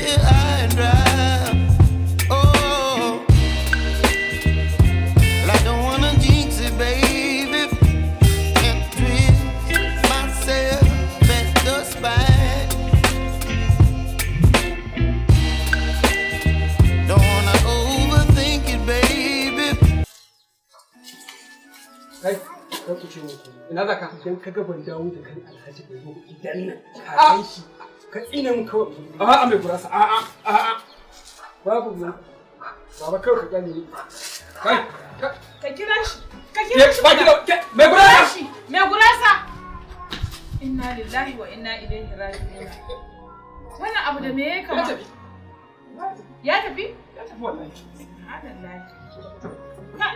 here high and dry. Oh, well, I don't wanna jinx it, baby, and twist myself at the spine. Don't wanna overthink it, baby. Kai, kar ku ce min komai. Ina za ka? Idan ka ga ban dawo da kan Alhaji bai zo idan nan ka kai shi ka tsine mun kawai. A'a, mai gurasa, a'a, a'a. Babu mu. Baba, kawai ka gane ni. Kai, ka Ka kira shi. Ka kira shi. Ba ki da mai Kira gurasa. shi. Mai gurasa. Inna lillahi wa inna ilaihi raji'un. Wannan abu da me ya Ya kama? tafi. Ya tafi? Ya tafi wallahi. Subhanallah. Ka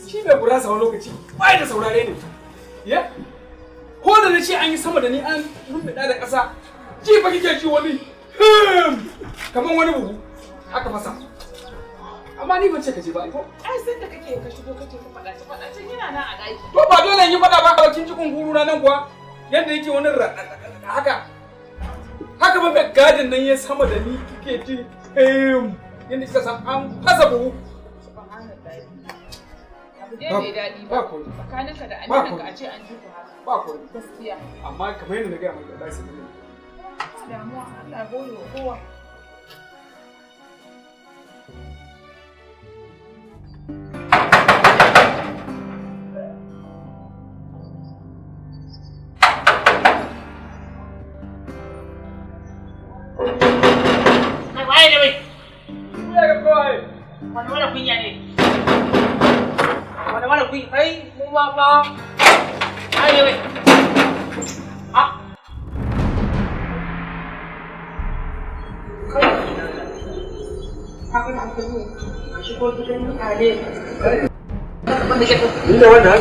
Shi mai gurasa wani lokaci bai da saurare ne. Ya? Ko da na ce an yi sama da ni, an rumbiɗa da ƙasa. Ji fa kike ji wani him kamar wani buhu aka fasa. Amma ni ban ce ka je ba ai ko? Ai san da kake ka shigo kake ta faɗa ta faɗa can, yana nan a ɗaki. To, ba dole in yi faɗa ba, kin ji kunguru na nan kuwa yadda yake wani raɗaɗaɗa haka. Haka ba mai gadin nan ya sama da ni, kike ji him yadda kika san an fasa buhu. Subhanallah. Abu dai bai daɗi Ba ba. komai. Tsakaninka da Ba amininka komai. a ce an ji ku haka. Ba komai. Gaskiya. Amma kamar yadda na gaya maka, wallahi sai mun yi. Ba damuwa, Allah ya gode wa kowa. Kai, waye ne wai? Ya ga kawai. Wani mara kunya ne? Wani mara kunya? Kai, mu ma fa. Waye ne wai? Ah. Kai, ka ga hankali ka shigo gidan mutane. Ni da wannan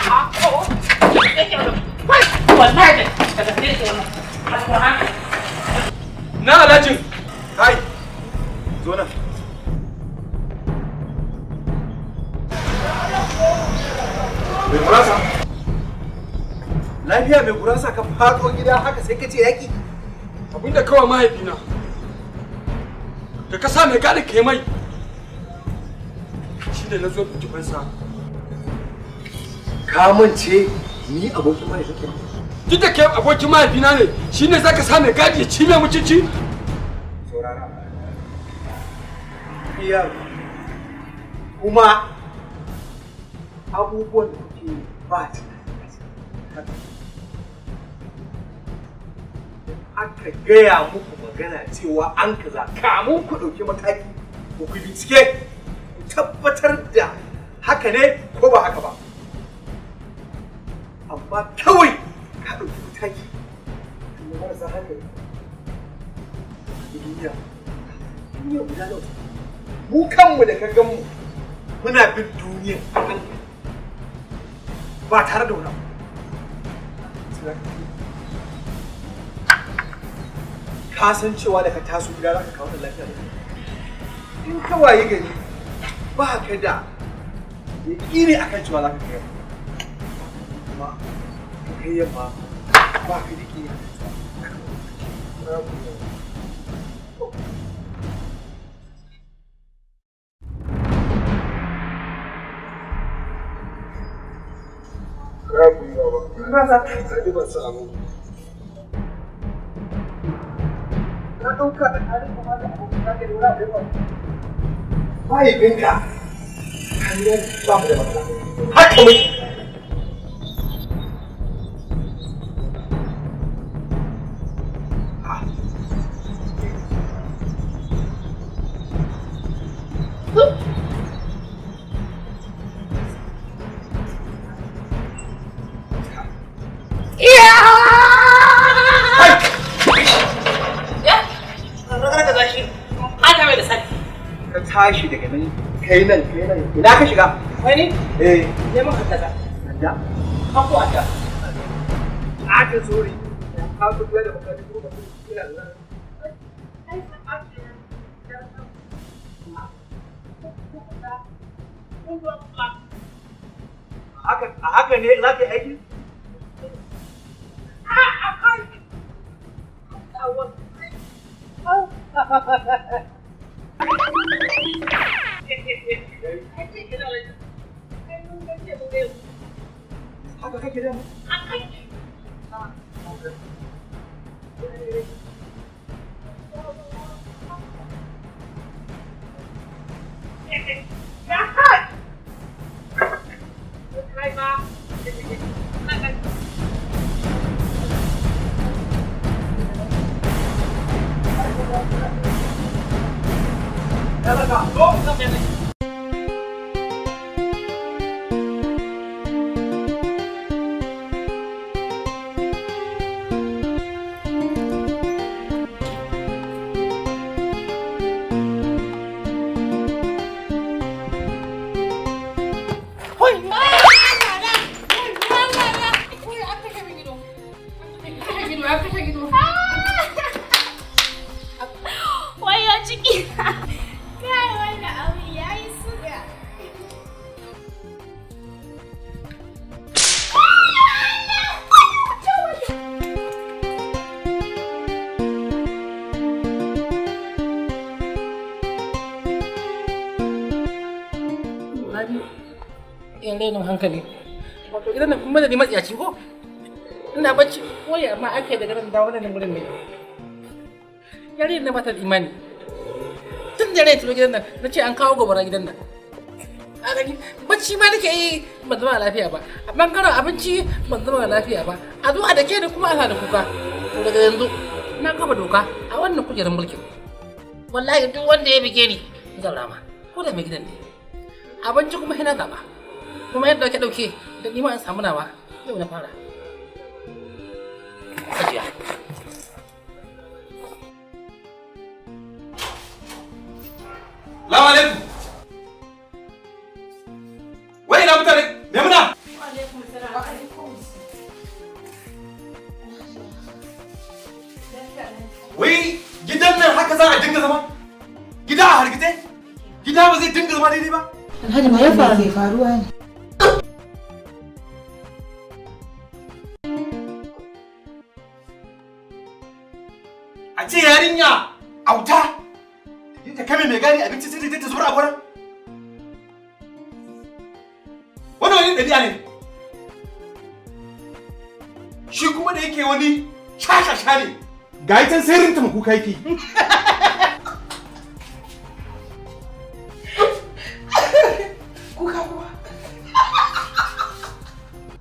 Ah, oh. Kake wannan. Wai, wallahi da gaske ne wannan. Alquran. Na alhajin. Kai, zo nan. Mai gurasa? Lafiya, mai gurasa, ka faɗo gida haka sai ka ce yaƙi? Abinda kawai mahaifina da ka sa mai gadi kai mai shi ne na zo bincikensa. Ka mance ni abokin mahaifinka ne? Duk da kai abokin mahaifina ne, shi ne za ka sa mai gadi ya ci mai mutunci? Saurara. Iya, kuma abubuwan da kuke yi ba tunani a ciki. Aka gaya muku magana cewa an kaza, kamun ku ɗauki mataki ku bincike, ku tabbatar da haka ne ko ba haka ba. Amma kawai ka ɗauki mataki na marasa hankali a duniya. Duniya guda nawa? Mu kanmu da ka gan mu muna bin duniya a hankali ba tare da wani abu. Sai za ka san cewa da ka taso gida za ka kawo da lafiya da in ka waye gari ba ka da yaƙini akan cewa za ka kai yamma, kuma ka kai yamma ba ka da yaƙini akan cewa za ka kai. Ban san abu. Ka ɗauka tsakanin kuma da abokin naka ne wani abu ya faru. Mahaifinka hanyar ba mu da matsala. Haka muke. Haka mai da sani. Ka tashi daga nan, kai nan, kai nan, ina ka shiga? Wani Eh. neman ka kaza. Da. Hako a ta. Aka zori. Ka ku da baka ko ba ina nan. Haka a haka ne za ka yi aiki? Haka kake da mu? Wayo ciki. Kai, wannan abu ya yi suga. Rabi, yan rainin hankali. Wato gidan nan kuma da ni matsiyaci ko? Ina bacci koyi amma aka yi daga nan dawo nan gurin ne. Yarinyar na bata da imani. Tun da rai tulo gidan nan, na ce an kawo gobara gidan nan. A gani, bacci ma nake yi ban zama lafiya ba. A bangaren abinci ban zama lafiya ba. A zo a dake ni kuma a sa da kuka. To daga yanzu na kafa doka a wannan kujerar mulkin. Wallahi duk wanda ya bige ni zan rama. Ko da mai gidan ne. Abinci kuma sai na zaɓa. Kuma yadda ake ɗauke da ni ma in samu nawa yau na fara. Hajiya. Salamu alaikum. Wai ina mutane? Maimuna? Wai gidan nan haka za a dinga zama? Gida a hargitse? Gida ba zai dinga zama daidai ba? Alhaji, me ya faru? Ke faruwa ne? A ce yarinya auta ta kame mai gadi abinci sai ta je ta zubar a gona. Wannan wani ɗabi'a ne. Shi kuma da yake wani shashasha ne. Ga ita sai rinta kuka yake. Kuka kuwa.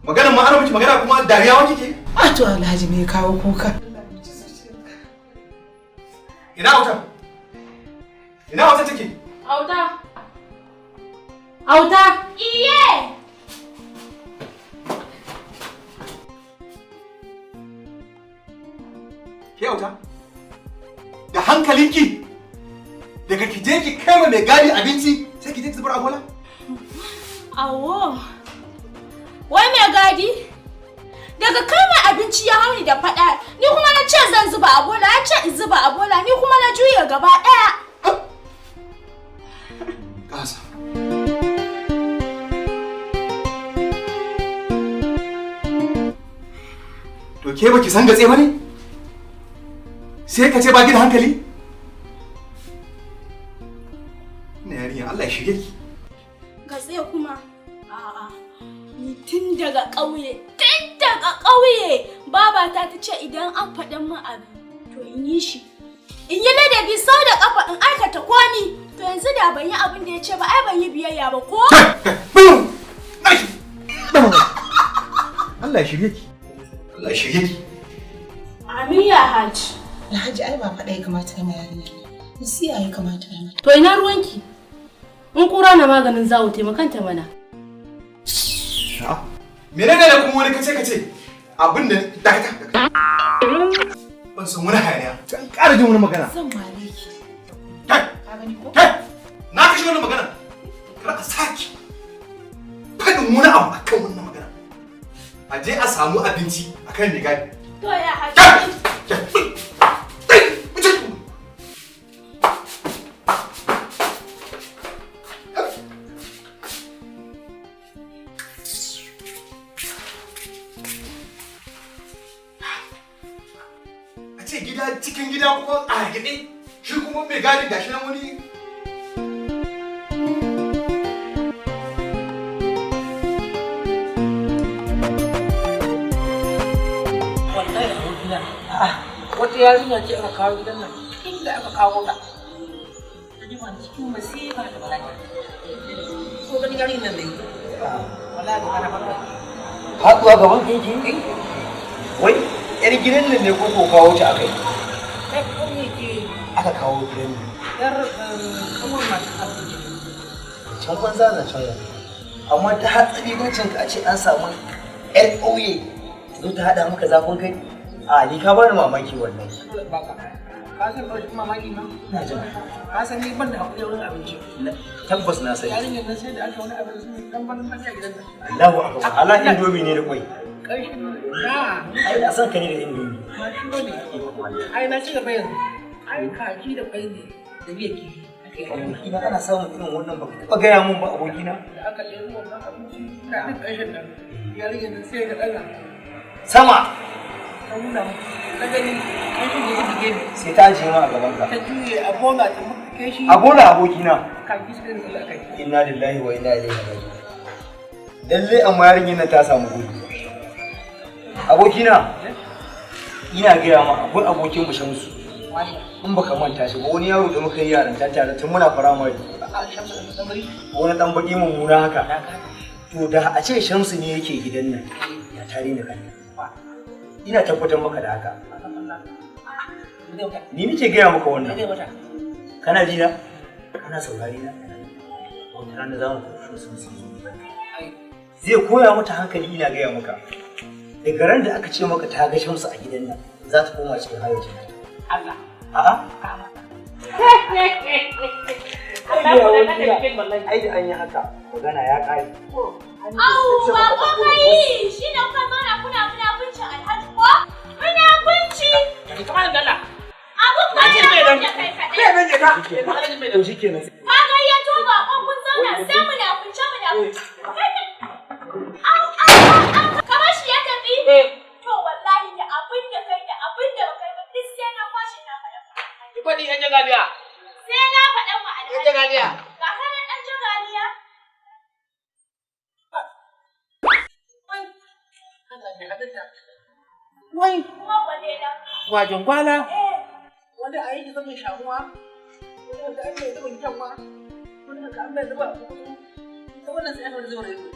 Magana ma ana miki magana kuma dariya wa kike? A to Alhaji, me ya kawo kuka? Ina autan? Ina autan take? Auta! Auta! Iye! Ke auta? Da hankalinki daga ki je ki kai ma mai gadi abinci sai ki je ki zubar a bola? Awo. Wai mai gadi? Daga kai mai abinci ya hauni da faɗa, ni kuma na ce zan zuba a bola, ya ce in zuba a bola, ni kuma na juya gaba ɗaya. Kasa. To ke baki san gatse ba ne? Sai ka ce ba ki da hankali? Ina yarinya, Allah ya shirye ki. Gatse kuma? A'a. Ni tun daga ƙauye, tun daga ƙauye, babata ta ce idan an faɗa min abu, to in yi shi. In yi ladabi sau da ƙafa in aikata komi, to yanzu da ban yi abin da ya ce ba, ai ban yi biyayya ba ko? Allah ya shirye ki. Allah ya shirye ki. Amin ya Haji. Alhaji, ai ba faɗa ya kamata ya ma yarinyar nan. Nasiha ya kamata ya mata. To ina ruwanki? In kura na maganin zawo, taimakanta mana. Menene da kuma wani kace kace? Abin da dakata. Ban san wani hayaniya. Kan ƙara jin wani magana. Zan mare ki. Kai, Ka gani ko? kai. Na kashe wannan magana. Kar a sake faɗin wani abu akan wannan magana. A je a samu abinci akan mai gadi. To ya Haji. Kai! Wuce! A ce gida cikin gida kuma a hargitse. Shi kuma mai gadin gashi nan wani. Wallahi abokina, wata yarinya ce aka kawo gidan nan, inda aka kawo ta. Ta jima cikin masifa da bala'i. Ko ganin yarinyar nan ne? Wallahi ga kana farko. Faɗuwa gaban ka yake? Wai yar gidan nan ne ko ko kawo ta akai? Kai kauye ce. Aka kawo gidan nan. Yar kamar masu arziki. Can banza zancen wani. Amma ta hatsari ka a ce an samu yar ƙauye zo ta haɗa maka zafin kai? A ni ka bani mamaki wannan. Ka san kawai mamaki ma? Ina jin. Ka san ni ban da hakuri wurin abinci. Tabbas na sani. Yarinyar nan sai da aka wani abinci dan ban ban a gidan nan. Allahu akbar. Allah indomi ne da kwai. Ƙarshen na. Ai na san ka ne da indomi. Ba shi bane. Ai na ci gaba yanzu. Ai kaji da kwai ne da miya kifi. Abokina ana samun irin wannan baka taɓa gaya mun ba abokina. Da aka ɗebo wannan abinci ina jin ƙarshen nan. Yarinyar nan sai ka ɗaga. Sama. Ta nuna mu. Ta gani ƙarshen da ya buge ni. Sai ta ajiye ma a gaban ka. Ta juye a bola ta mutuke shi. A bola abokina. Kaji suka yi tsalla kai. Inna lillahi wa inna ilaihi raji'un. Lalle amma yarinyar nan ta samu gudu. Abokina. Ina gaya ma akwai abokin mu Shamsu. In baka manta shi ba wani yaro da muka yi yaranta tare tun muna firamare. Wani dan baki mummuna haka. To da a ce Shamsu ne yake gidan nan ya tare ni kan. Ina tabbatar maka da haka. Ni nake gaya maka wannan. Kana ji na? Kana saurari na? Wata rana za mu koshi Shamsu. Zai koya mata hankali ina gaya maka. Daga ran da aka ce maka ta ga Shamsu a gidan nan za ta koma cikin hayyacin. Allah. A'a. Ai da an yi haka magana ya ƙare. Au, ba ko kai shi ne kuka zauna kuna munafuncin Alhaji ko? Munafunci! Kamar da Allah. Abun ba ya da kai kaɗai. To shi kenan. Ka gayyato baƙon kun zauna sai munafunce munafunci. Au, au, au, kamar shi ya tafi? To wallahi da abin da kai da abin da ba kai ba duk sai na kwashe na faɗa. Ki faɗi ɗan jagaliya. Sai na faɗa wa Alhaji. Ɗan jagaliya. Ga kanan ɗan jagaliya. Wai. Kuma kwalela. Wajen gwala. Eh. Wanda a yi zama shamuwa. Wanda an mai zuba kyanwa. Wanda an mai zuba. Ta wannan sai aka zuba ido.